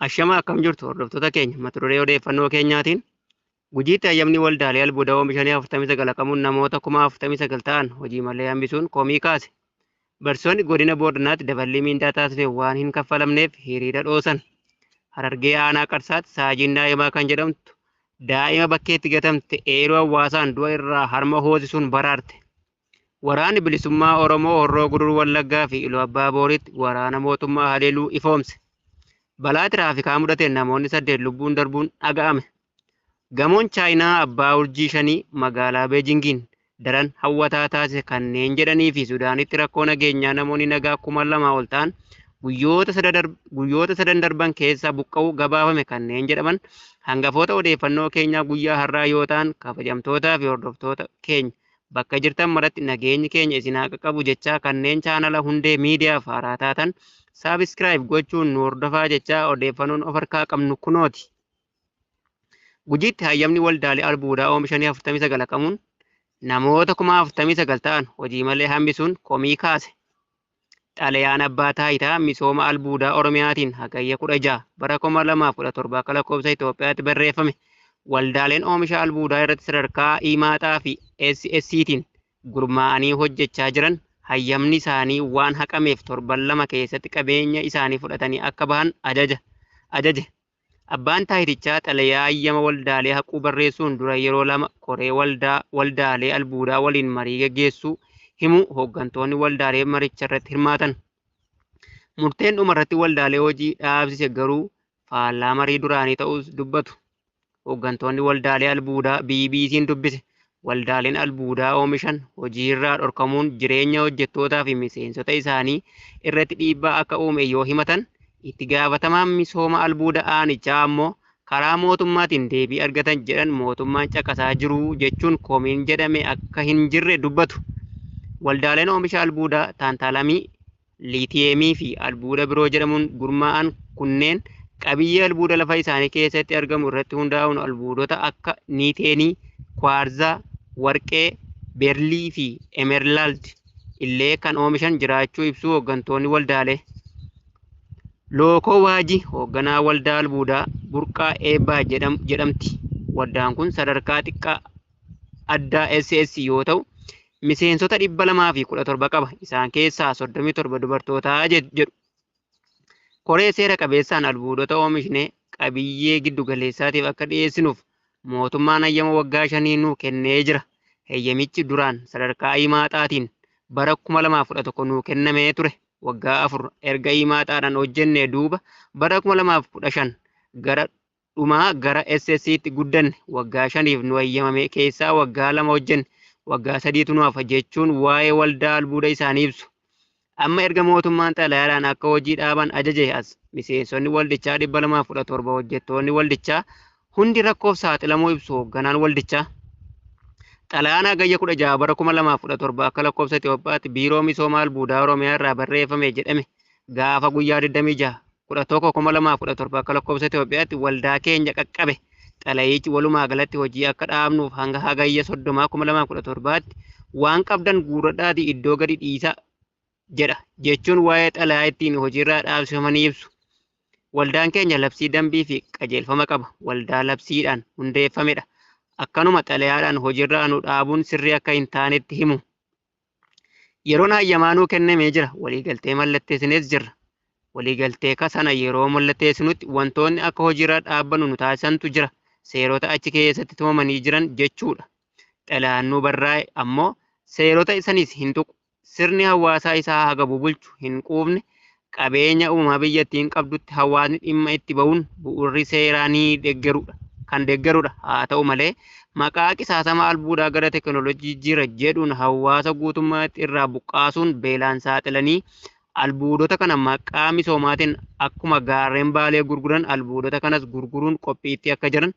Ashama, akkam jirtu hordoftoota keenya? Mata duree odeeffannoo keenyaatiin, Gujiitti hayyamni waldaalee albuuda oomishanii 49 haqamuun namoota 49,000 ta'an hojii malee hambisuun komii kaase. Barsiisonni godina Booranaatti daballii miindaa taasifame waan hin kaffalamneef hiriira dhoosan. Harargee aanaa Qarsaatti Saajiin Daa'imaa kan jedhamtu daa'ima bakkeetti gatamte eeruu hawaasaan du'a irraa harma hoosisuun baraarte. Waraanni Bilisummaa Oromoo Horroo Guduruu Wallaggaa fi Iluu Abbaa Booritti waraana mootummaa haleeluu ifoomse. Balaa tiraafikaa mudateen namoonni 8 lubbuun darbuun dhaga'ame. Gamoon Chaayinaa abbaa urjii shanii magaalaa Beejingiin daran hawwataa taasise kanneen jedhanii fi Sudaanitti rakkoo nageenyaa namoonni nagaa 2,000 ol ta'an guyyoota sadan darban keessaa buqqa'uu gabaafame kanneen jedhaman hangafoota odeeffannoo keenyaa guyyaa har'aa yoo ta'an, kabajamtootaa fi hordoftoota keenya bakka jirtan maratti nageenyi keenya isin haa qaqqabu jechaa, kanneen chaanala Hundee Miidiyaaf haaraa taatan subscribe gochuun nu hordofaa jechaa, odeeffannoon of harkaa qabnu kunooti. Gujiitti hayyamni waldaalee albuudaa oomishanii 49 haqamuun namoota 49,000 ta'an hojii malee hambisuun komii kaase. Xalayaan Abbaa Taayitaa Misooma Albuudaa Oromiyaatiin Hagayya 16 bara 2017 akka lakkoofsa Itoophiyaatti barreeffame waldaaleen oomisha albuudaa irratti sadarkaa IMAXaa fi SSCtiin gurmaa'anii hojjechaa jiran hayyamni isaanii waan haqameef torban 2 keessatti qabeenya isaanii fudhatanii akka bahan ajaja ajaje. Abbaan taayitichaa xalayaa hayyama waldaalee haquu barreessuun dura yeroo lama koree waldaa waldaalee albuudaa waliin marii geggeessuu himu hooggantoonni waldaalee maricha irratti hirmaatan. Murteen dhumarratti waldaalee hojii dhaabsise garuu faallaa marii duraanii ta'us dubbatu. Hooggantoonni waldaalee albuudaa BBC'n dubbise waldaaleen albuudaa oomishan hojiirraa dhorkamuun jireenya hojjettootaa fi miseensota isaanii irratti dhiibbaa akka uume yoo himatan, itti gaafatamaan misooma albuuda aanichaa ammoo karaa mootummaatiin deebii argatan jedhan mootummaan caqasaa jiru jechuun komiin jedhame akka hin jirre dubbatu. Waldaaleen oomisha albuudaa taantaalamii, liitiyeemii fi albuuda biroo jedhamuun gurmaa'an kunneen qabiyyee albuuda lafa isaanii keessatti argamu irratti hundaa'uun albuudota akka niiteenii, kwaarzaa, warqee, beerlii fi emerlaald illee kan oomishan jiraachuu ibsuu hooggantoonni waldaalee. Lookoo Waajii hoogganaa waldaa albuudaa Burqaa Eebbaa jedhamti. Waldaan kun sadarkaa xiqqaa addaa SS yoo ta'u miseensota 217 qaba. Isaan keessaa 37 dubartootaa jedhu. Koree seera qabeessaan albuudota oomishne qabiyyee giddu galeessaatiif akka dhiyeessinuuf mootummaan hayyama waggaa 5 nuu kennee jira. Heyyamichi duraan sadarkaa IMAXaatiin bara 2011 nuu kennamee ture. Waggaa 4 erga IMAXaadhaan hojjennee duuba bara 2015 gara dhumaa gara SSCtti guddanne. Waggaa 5f nu hayyamame keessaa waggaa 2 hojjenne. Waggaa 3tu nu hafa jechuun waa'ee waldaa albuuda isaanii ibsu. Amma erga mootummaan xalayaadhaan akka hojii dhaaban ajaje as miseensonni waldichaa 217 hojjettoonni waldichaa hundi rakkoof saaxilamuu ibsu hoogganaan waldichaa. Xalayaan Hagayya 16 bara 2017 akka lakkoofsa Itoophiyaatti Biiroo Misooma Albuudaa Oromiyaa irraa barreeffame jedhame gaafa guyyaa 26 11 2017 akka lakkoofsa Itoophiyaatti waldaa keenya qaqqabe. Xalayichi walumaa galatti hojii akka dhaabnuuf hanga Hagayya 30 2017tti waan qabdan guurradhaatii iddoo gadi dhiisaa jedha jechuun waa'ee xalayaa ittiin hojiirraa dhaabsifamanii ibsu. Waldaan keenya labsii, dambii fi qajeelfama qaba. Waldaa labsiidhaan hundeeffamedha. Akkanuma xalayaadhaan hojiirraa nu dhaabuun sirrii akka hin taanetti himu. Yeroon hayyamaa nuu kennamee jira. Waliigaltee mallatteessinees jirra. Waliigaltee sana yeroo mallatteessinutti wantoonni akka hojiirraa dhaabbannu nu taasisantu jira. Seerota achi keessatti tumamanii jiran jechuudha. Xalayaan nuu barraa'e ammoo seerota sanis hin tuqu. Sirni hawaasaa isaa hagabu bulchu hin quufne, qabeenya uumamaa biyyattiin qabdutti hawaasni dhimma itti bahuun bu'uurri seeraa ni deeggarudha. Kan deeggarudha. Haa ta'u malee, maqaa qisaasama albuudaa gara teekinooloojii jira jedhuun hawaasa guutummaatti irraa buqqaasuun beelaan saaxilanii albuudota kana maqaa misoomaatiin akkuma gaarreen Baalee gurguran albuudota kanas gurguruun qophiitti akka jiran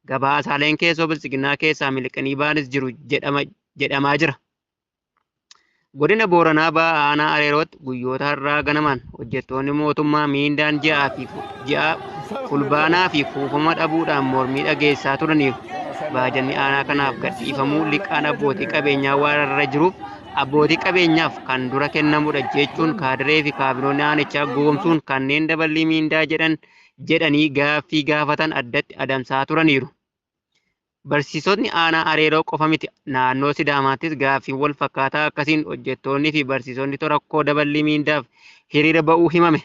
gabaasaaleen keessoo Biltsiginnaa keessaa miliqanii ba'anis jiru jedhamaa jira. Godina Booranaa Baha Aanaa Areerootti guyyoota har'aa ganamaan hojjettoonni mootummaa miindaan ji'aa fi ji'a Fulbaanaa fi kuufama dhabuudhaan mormii dhageessisaa turaniiru. Baajanni aanaa kanaaf gadhiifamuu liqaan abbootii qabeenyaa waan irra jiruuf abbootii qabeenyaaf kan dura kennamudha jechuun kaadiree fi kaabinoonni aanichaa goomsuun kanneen daballii miindaa jedhan jedhanii gaaffii gaafatan addatti adamsaa turaniiru. Barsiisotni aanaa Areeroo qofa miti, naannoo Sidaamaattis gaaffii wal fakkaataa akkasiin hojjettoonnii fi barsiisonni rakkoo daballii miindaaf hiriira ba'uu himame.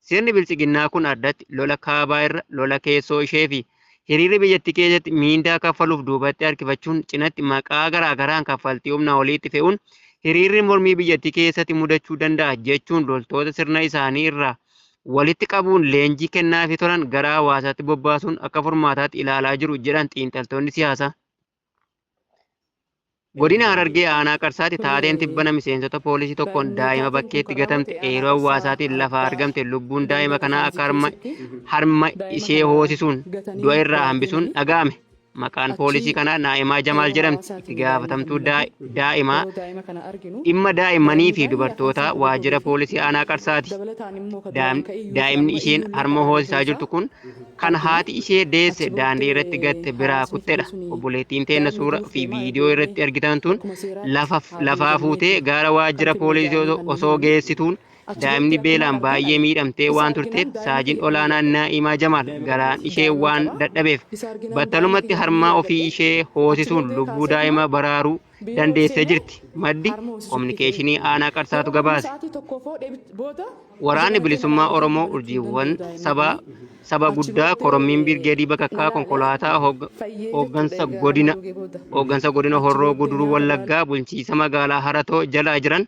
Sirni bilchiginnaa kun addatti lola kaabaa irra lola keessoo ishee fi hiriirri biyyattii keessatti miindaa kaffaluuf duubatti harkifachuun cinatti maqaa garaagaraan kaffaltii humna oliitti fe'uun hiriirri mormii biyyattii keessatti mudachuu danda'a jechuun loltoota sirna isaanii irraa walitti qabuun leenjii kennaafii turan gara hawaasaatti bobbaasuun akka furmaataatti ilaalaa jiru jedhan xiinxaltoonni siyaasaa. Godina Harargee aanaa Qarsaatti taateen tibbana miseensota poolisii tokkoon daa'ima bakkeetti gatamte eeroo hawaasaatiin lafa argamte lubbuun daa'ima kanaa akka harma ishee hoosisuun du'a irraa hambisuun dhaga'ame. Maqaan poolisii kanaa Naa'imaa Jamaal jedhamti. Itti gaafatamtuu daa'imaa dhimma daa'immanii fi dubartootaa waajjira poolisii aanaa Qarsaati. Daa'imni isheen harma hoosisaa jirtu kun kan haati ishee deesse daandii irratti gatte biraa kuttedha. Obboleettiin teenna suura fi viidiyoo irratti argitan tun lafaa fuutee gara waajjira poolisii osoo geessituun daa'imni beelaan baay'ee miidhamtee waan turteef saajin olaanaan Naa'imaa Jamaal garaan ishee waan dadhabeef battalumatti harmaa ofii ishee hoosisuun lubbuu daa'ima baraaruu dandeessee jirti. Maddi kominikeeshinii aanaa Qarsaatu gabaase. Waraanni bilisummaa Oromoo urjiiwwan saba guddaa korommiin birgeedii bakakkaa konkolaataa hooggansa godina Horroo Guduruu Wallaggaa bulchiinsa magaalaa Haratoo jala jiran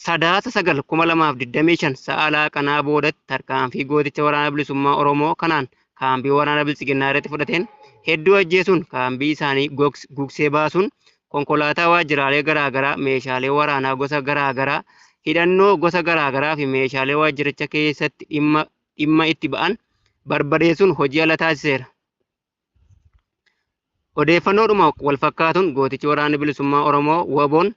Sadaasa 9, 2025 sa'a laaqanaa boodatti tarkaanfii gooticha waraana bilisummaa Oromoo kanaan kaambii waraana bilchiginnaa irratti fudhateen hedduu ajjeesuun, kaambii isaanii gugsee baasuun, konkolaataa, waajjiraalee garaagaraa, meeshaalee waraanaa gosa garaagaraa, hidhannoo gosa garaagaraa fi meeshaalee waajjiricha keessatti dhimma itti ba'an barbadeessuun hojii ala taasiseera. Odeeffannoodhuma wal fakkaatuun gootichi waraana bilisummaa Oromoo WBOn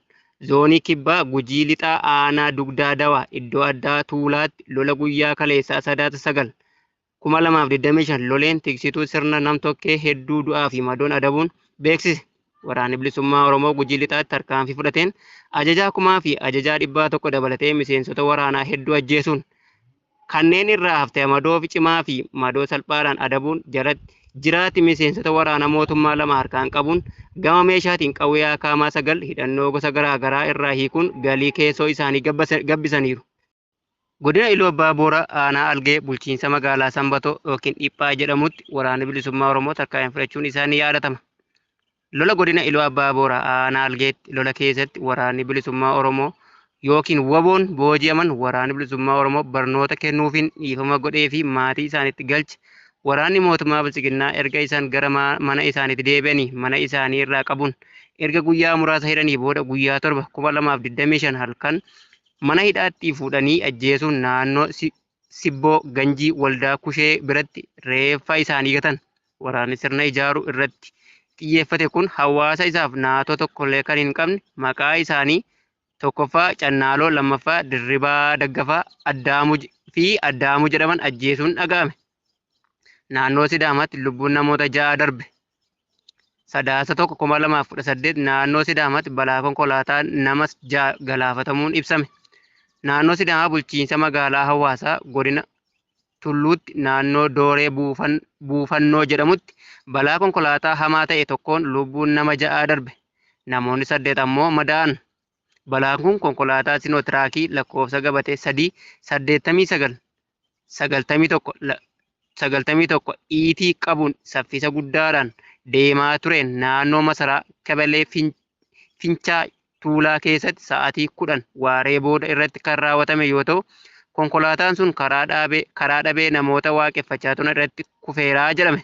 zoonii kibbaa Gujii Lixaa aanaa Dugdaa Dawaa iddoo addaa Tuulaatti lola guyyaa kaleessaa Sadaasa 9, 2025 loleen tiksituu sirna nam-tokkee hedduu du'aa fi madoon adabuun beeksise. Waraanni bilisummaa Oromoo Gujii Lixaatti tarkaanfii fudhateen ajajaa kumaa fi ajajaa 100 dabalatee miseensota waraanaa hedduu ajjeesuun, kanneen irraa hafte madoo cimaa fi madoo salphaadhaan adabuun jalatti jiraatti miseensota waraanaa mootummaa lama harkaan qabuun, gama meeshaatiin qawwee akaamaa 9, hidhannoo gosa garaa garaa irraa hiikuun galii keessoo isaanii gabbisaniiru. Godina Iluu Abbaa Booraa aanaa Algee bulchiinsa magaalaa Sanbatoo yookiin Dhiphaa jedhamutti waraanni bilisummaa Oromoo tarkaanfii fudhachuun isaa ni yaadatama. Lola godina Iluu Abbaa Booraa aanaa Algeetti lola keessatti waraanni bilisummaa Oromoo yookiin WBOn booji'aman waraanni bilisummaa Oromoo barnoota kennuufiin dhiifama godhee fi maatii isaaniitti galche. Waraanni mootummaa bilchiginnaa erga isaan gara mana isaaniitti deebi'anii mana isaanii irraa qabuun erga guyyaa muraasa hidhanii booda guyyaa 7, 2025 halkan mana hidhaatti fuudhanii ajjeesuun naannoo Sibboo Ganjii Waldaa Kushee biratti reeffa isaanii gatan. Waraanni sirna ijaaruu irratti xiyyeeffate kun hawaasa isaaf naatoo tokkollee kan hin qabne maqaa isaanii tokkoffaa Cannaaloo, lammaffaa Dirribaa Daggafaa Addaamuu fi Addaamuu jedhaman ajjeesuun dhaga'ame. Naannoo Sidaamaatti lubbuun namoota ja'a darbe. Sadaasa 1, 2018 naannoo Sidaamaatti balaa konkolaataa nama 6 galaafatamuun ibsame. Naannoo Sidaamaa bulchiinsa magaalaa Hawaasaa godina Tulluutti naannoo Dooree Buufannoo jedhamutti balaa konkolaataa hamaa ta'e tokkoon lubbuun nama ja'aa darbe. Namoonni saddeet ammoo madaa'an. Balaan kun konkolaataa Sinotiraakii lakkoofsa gabatee 3 89 91 91 ET qabuun saffisa guddaadhaan deemaa tureen naannoo masaraa Kebelee Finchaa Tuulaa keessatti sa'aatii 10 waaree booda irratti kan raawwatame yoo ta'u, konkolaataan sun karaa dhabee namoota waaqeffachaa turan irratti kufeeraa jedhame.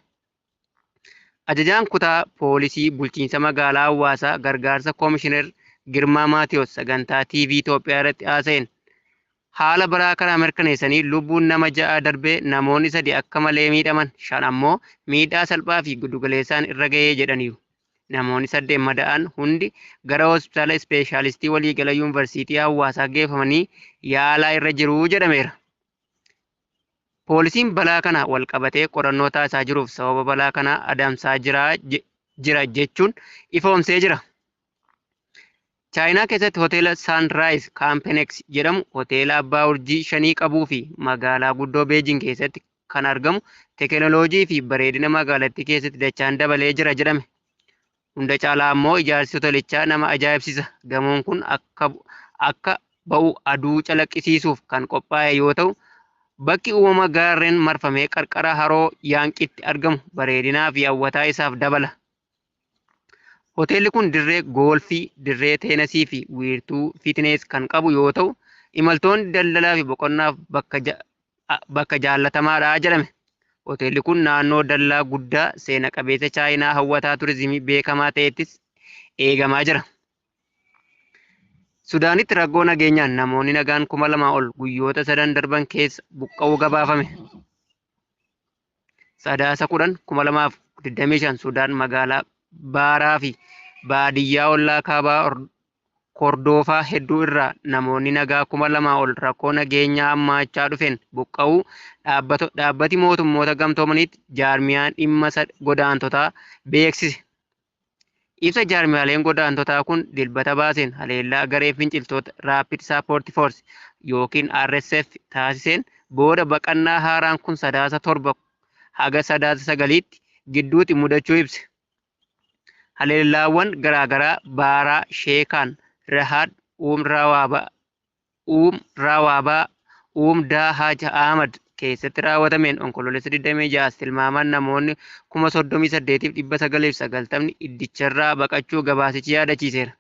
Ajajaan kutaa poolisii bulchiinsa magaalaa Hawaasaa gargaarsa Koomishinar Girmaa Maatiyos sagantaa TV Itoophiyaa irratti haasa'een haala baraa kana mirkaneessanii, lubbuun nama ja'a darbee, namoonni sadi akka malee miidhaman, shan ammoo miidhaa salphaa fi giddugaleessaan irra ga'ee jedhaniiru. Namoonni saddeet madaa'an hundi gara hospitaala ispeeshaalistii waliigala yuunivarsiitii Hawaasaa geeffamanii yaalaa irra jiru jedhameera. Poolisiin balaa kana wal qabatee qorannoo taasisaa jiruuf sababa balaa kanaa adamsaa jira jechuun ifoomsee jira. Chaayinaa keessatti hoteela Sunrise Complex jedhamu hoteela abbaa urjii shanii qabuu fi magaalaa guddoo Beejing keessatti kan argamu teekinooloojii fi bareedina magaalattii keessatti dachaan dabalee jira jedhame. Hunda caalaa ammoo ijaarsi hoteelichaa nama ajaa'ibsiisa. Gamoon kun akka ba'u aduu calaqqisiisuuf kan qophaa'e yoo ta'u, bakki uumama gaarreen marfamee qarqara haroo Yaanqitti argamu bareedinaa fi hawwataa isaaf dabala. Hoteelli kun dirree goolfii, dirree teenasii fi wiirtuu fiitnees kan qabu yoo ta'u, imaltoonni daldalaa fi boqonnaaf bakka jaallatamaadha jedhame. Hoteelli kun naannoo dallaa guddaa seena qabeessa Chaayinaa hawwataa turizimii beekamaa ta'ettis eegamaa jira. Sudaanitti rakkoo nageenyaan namoonni nagaan 2000 ol guyyoota sadan darban keessa buqqa'uu gabaafame. Sadaasa 10, 2025 Sudaan magaalaa Baaraa fi baadiyyaa ollaa kaabaa Kordoofaa hedduu irraa namoonni nagaa 2000 ol rakkoo nageenyaa hammaachaa dhufeen buqqa'uu dhaabbati mootummoota gamtoomaniitti jaarmiyaan dhimma godaantotaa beeksise. Ibsa jaarmiyaaleen godaantotaa kun dilbata baaseen haleellaa garee finciltoota Rapid Support Force yookiin RSF taasiseen booda baqannaa haaraan kun Sadaasa 7 haga Sadaasa 9tti gidduutti mudachuu ibse. Haleellaawwan garaagaraa Baaraa, Sheekaan, Rahaad, Uum Rawaabaa, Uum Daahaj Ahmad keessatti raawwatameen Onkoloolessa 26 tilmaamaan namoonni 38,990 iddicharraa baqachuu gabaasichi yaadachiiseera.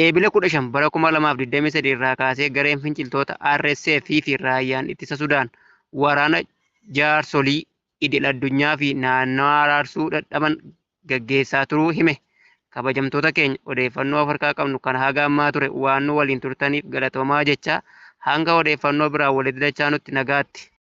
Eebila 15 bara 2023 irraa kaasee gareen finciltoota RSF fi raayyaan ittisa Sudaan waraana jaarsolii idil addunyaa fi naannawaa araarsuu dadhaban gaggeessaa turuu hime. Kabajamtoota keenya, odeeffannoo of harkaa qabnu kan haga ammaa ture. Waan nu waliin turtaniif galatoomaa jechaa, hanga odeeffannoo biraan walitti dachaanutti nagaatti.